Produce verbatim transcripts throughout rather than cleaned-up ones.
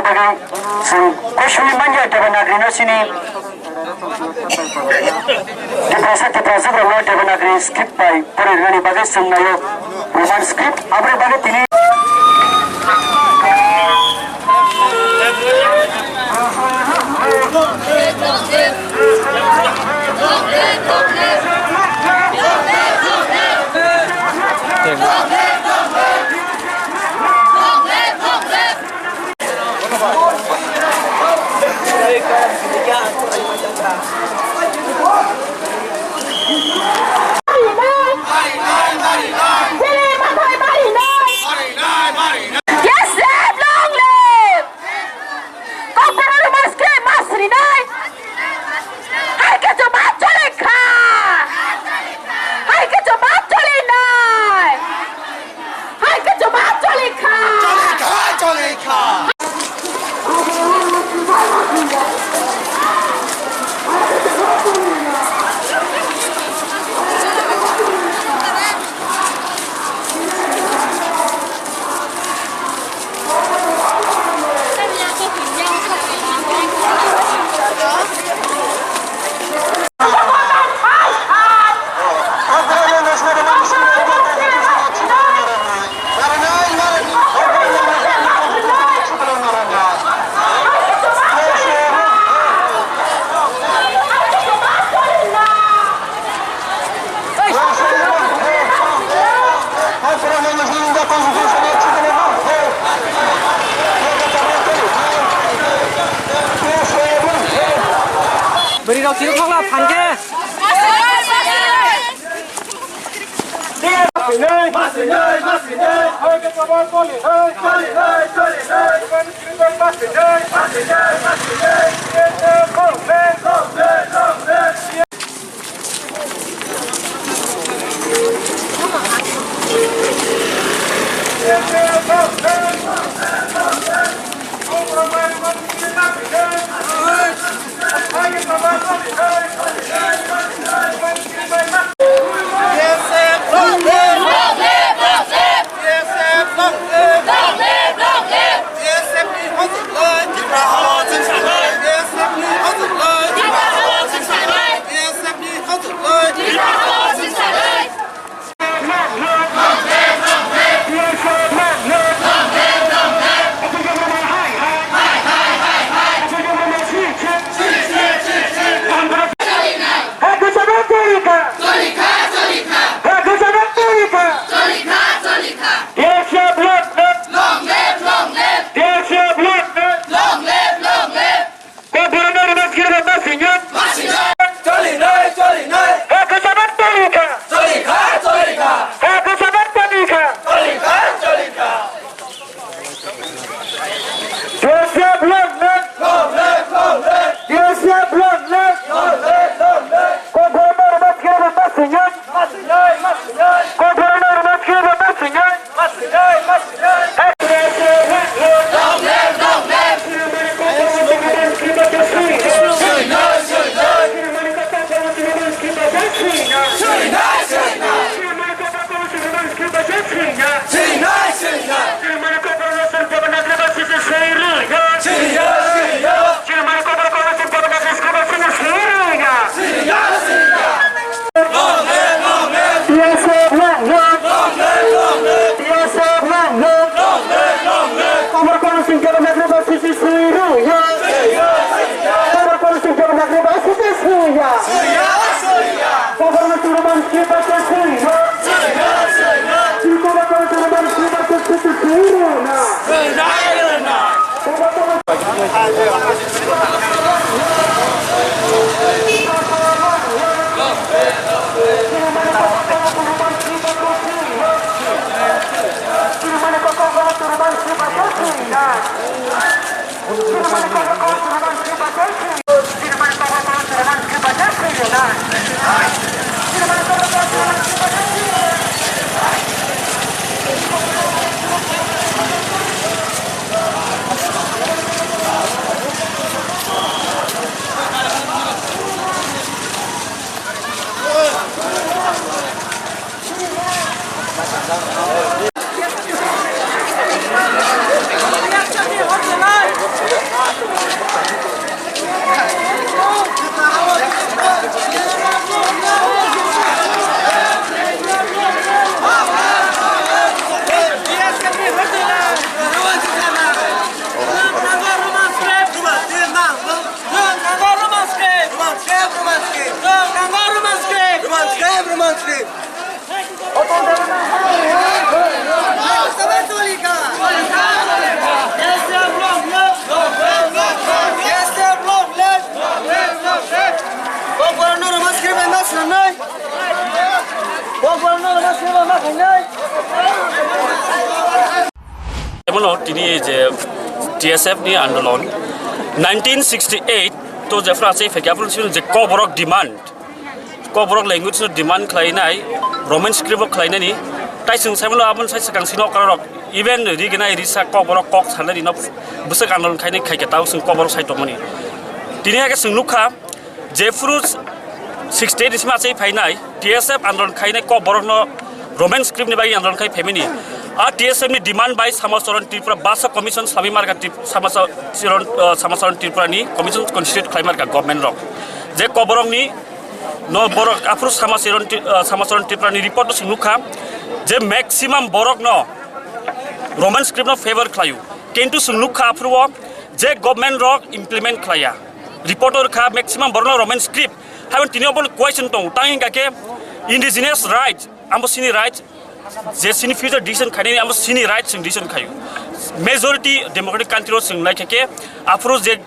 Bagwi chwng kosoi manya Devanagari no sini. Tiprasa Tiprasa rok no Devanagari script bai pori rwna bagwi chwng naio Roman script aboni bagwi tini. Yes, yes, long live! Kokborok rwma se khe ma srinai. Hai khe chwng ma choli kha. Hai khe chwng ma choli nai. Hai khe chwng ma choli kha. Choli kha, choli kha. Bwrwi rok chini thokla phan khe. Emono tini je T S F ni andolon nineteen sixty-eight to jephru achai phaikha, aphuru chini je Kokborok demand, Kokborok language no demand khlainai, Roman script o khlainani, tai chwng saimano aboni sai swkang sino kararok, even rignai risa Kokborok kok sanani no bwswk andolon khainai khaikha, tao chwng Kokborok sai tongmani. Tini hakhe chwng nukha, jephru sixty-eight ni simi achai phainai, T S F andolon khainai Kokborokno Roman script ni bagwi andolon khai phaimani. A T S F ni demand bai Samacharan Tripura Bhasha Commission swlamwi markha Trip-, Samacharan, uh, Samacharan Tripura ni commission constitute khlai markha government rok. Je Kokborok ni no borok aphuru Samacharan Tri-, uh, Samacharan Tripura ni report no chwng nukha je maximum borok no Roman script no favor khlaio. Kintu chwng nukha aphuru o je government rok implement khlaiya. Report o rwkha maximum borok no Roman script. Haibon tini obo question tong. Tang hingka khe indigenous rights, amo sini rights, je sini future decision khainani amo sini rights chwng decision khaio. Majority democratic country o chwng naikha khe aphuru je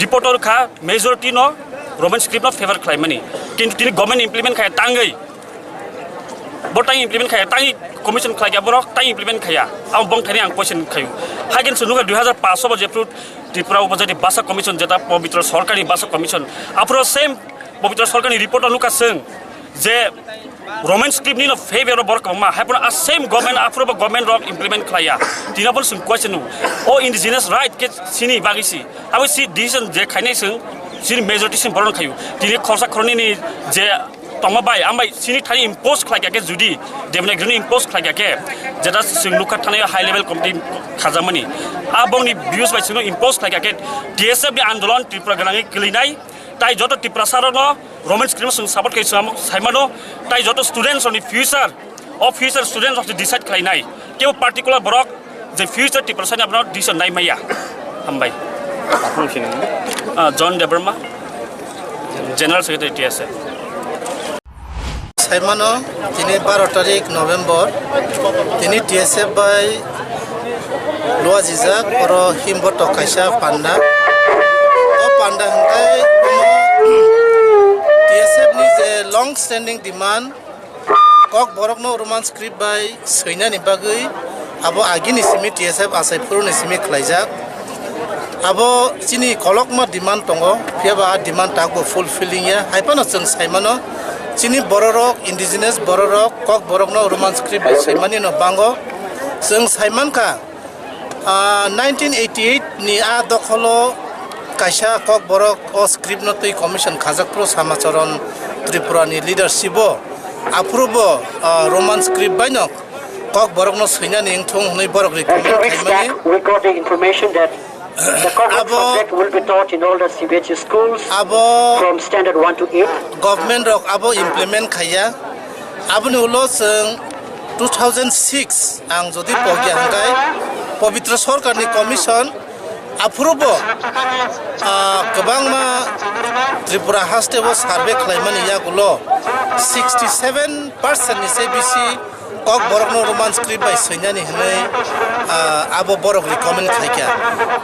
report o rwkha majority no Roman script no favor khlaimani. Kintu tini government implement khaya tangwi. Bo tang implement khaya, tang commission khlai kha borok tang implement khaya. Amo bong thani ang question khayo. Hagen sunuga dui hazar paanch bo jephru Tripura Upajati Bhasha Commission jeta Pabitra Sarkar ni Bhasha Commission. Aphuru same Pabitra Sarkar ni report o nukha chwng je Roman script ni no favor o borok kwbangma. Hai phano a same government aphuru bo government rok implement khlaiya. Tini bo chwng question o indigenous right khe sini bagwi si. Abo si decision je khainai chwng sini majority chwng borok khayo. Tini khorsa khorni ni je tongma bai, ambai sini thani impose khlai kha khe judi Devanagari ni impose khlai kha khe, jeta chwng nukha thani high level committee khajakmani. A bongni views bai chwngno impose khlai kha khe T S F ni andolon Tripura gwnangwi kwlwinai, tai joto Tiprasa rokno Roman script chwng support khe chwng saimano, tai joto students rokni future, o future students rok decide khlainai. Kebo particular borok je future Tiprasa ni abono decision nai maya. Hambai. Aphuru sini. Ah, John Debbarma, General Secretary T S F. Saimano, tini baro tarik November, tini T S F bai luajijak oro himbotok kaisa panda. O panda hwnkhe T S F ni je long standing demand, Kokborok no Roman script bai swinani bagwi abo agini simi T S F achai phuruni simi khlaijak. Abo chini kolokma demand tongo, phiya ba a demand tak bo fulfilling ya. Hai phano chwng sai mano, chini bororok, indigenous bororok, Kokborok no Roman script bai swimani no bango. Chwng sai mankha, Ah, nineteen eighty-eight ni a dokholo kaisa Kokborok o script no twi commission khajak phuru Samacharan Tripura ni leadership o aphuru bo, ah, Roman script bai no Kokborok no swinani wngthung hwnwi borok recommend khaimani. We got the information that the Kokborok Abo subject will be taught in all the C B S E schools Abo from standard one to eight. Government rok abo implement khaiya. Aboni ulo chwng two thousand six ang jodi pogya hwnkhe Pabitra Sarkar ni commission aphuru bo, ah, kwbangma Tripura haste o survey khlaimani yagulo sixty seven percent ni se bisi Kokborok no Roman script bai swinani hwnwi, ah, abo borok recommend khaikha.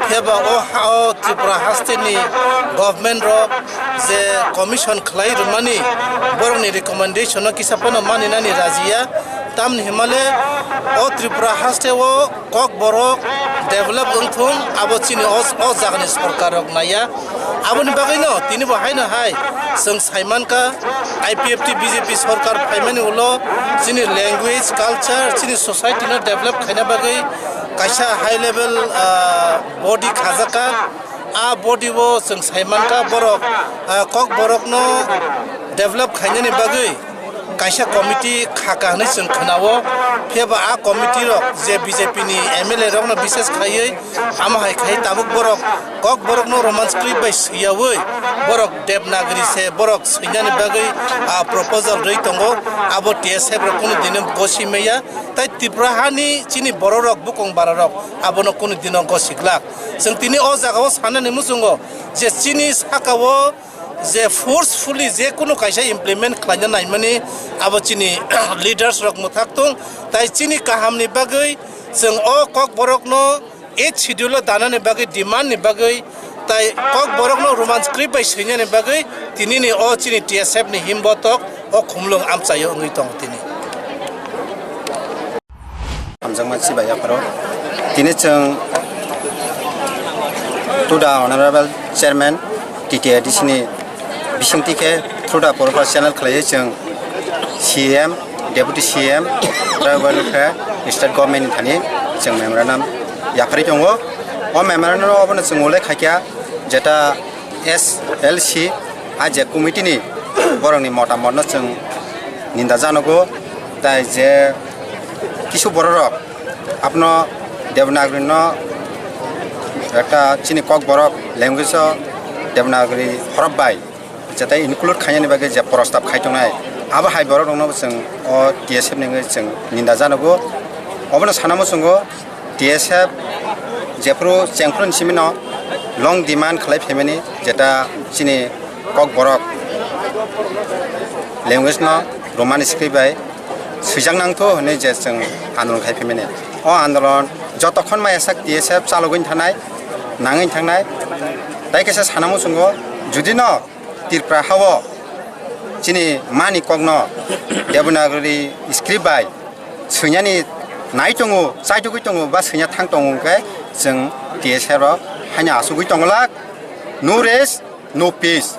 Phiya ba o ha-, o Tripura haste ni government rok je commission khlai rwmani, borokni recommendation no kisa phano maninani rajiya. Tamni himale o Tripura haste o Kokborok develop wngthung, abo chini o, o jagani sorkar rok naiya. Aboni bagwino tini bo haino hai chwng saimankha, I P F T B J P sorkar phaimani ulo chini language, culture, chini society no develop khaina bagwi kaisa high level, ah, body khajakha. A body o chwng saimankha borok, ah, Kokborokno develop khainani bagwi kaisa committee khaka hwnwi chwng khwnao. Phiya ba a committee rok je B J P ni M L A rokno bises khaiwi amo hai khai tabuk borok Kokborokno Roman script bai swiyawi borok Devanagari se borok swinani bagwi, ah, proposal rwi tongo. Abo T S F rok kunu dino gosi maya. Tai Tripura hani chini bororok, bukung bararok abono kunu dino gosi glak. Chwng tini o jagao sanani muchungo je chini sakao je forcefully je kunu kaisa implement khlaina naimani abo chini leaders rok mwthak tung, tai chini kahamni bagwi chwng o Kokborokno eighth schedule o danani bagwi, demand ni bagwi, tai Kokborokno Roman script bai swinani bagwi tinini o chini T S F ni himbotok o khumlwng amchaio wngwi tongo tini. Hamjakma chibai yapharo. Tini chwng to the honorable chairman T T A D C ni bisingtwi khe through the proper channel khlaiwi chwng C M, Deputy C M, tribal welfare, state government ni thani chwng memorandum yapharwi tongo. O memorandum obono chwng ullekh khaikha jeta S L C, a je committee ni borokni motamotno chwng ninda janogo, tai je kisu bororok abono Devanagari no ekta chini Kokborok language o Devanagari horop bai jetai include khainani bagwi je prostab khai tongnai, abo hai borok rokno chwng o T S F ni wngwi chwng ninda janogo. Obono sana muchungo T S F jephuru chengphuru ni simi no long demand khlai phaimani, jeta chini Kokborok language no Roman script bai swijak nangtho hwnwi je chwng andolon khai phaimani. O andolon jotokhon maya sak T S F chalogwi thanai, nangwi thangnai. Tai kaisa sana muchungo, judi no Tripura hao chini mani kokno Devanagari script bai swinani nai tongo, chaitugwi tongo ba swina thang tongo hwnkhe chwng T S F rok haino asugwi tongolak. No rest, no peace.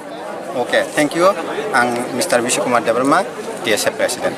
Okay, thank you. Ang Mister Bishu Kumar Debbarma, T S F President.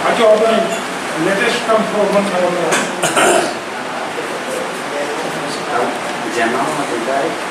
Acho, aboni latest kam program. Jemma ma tei.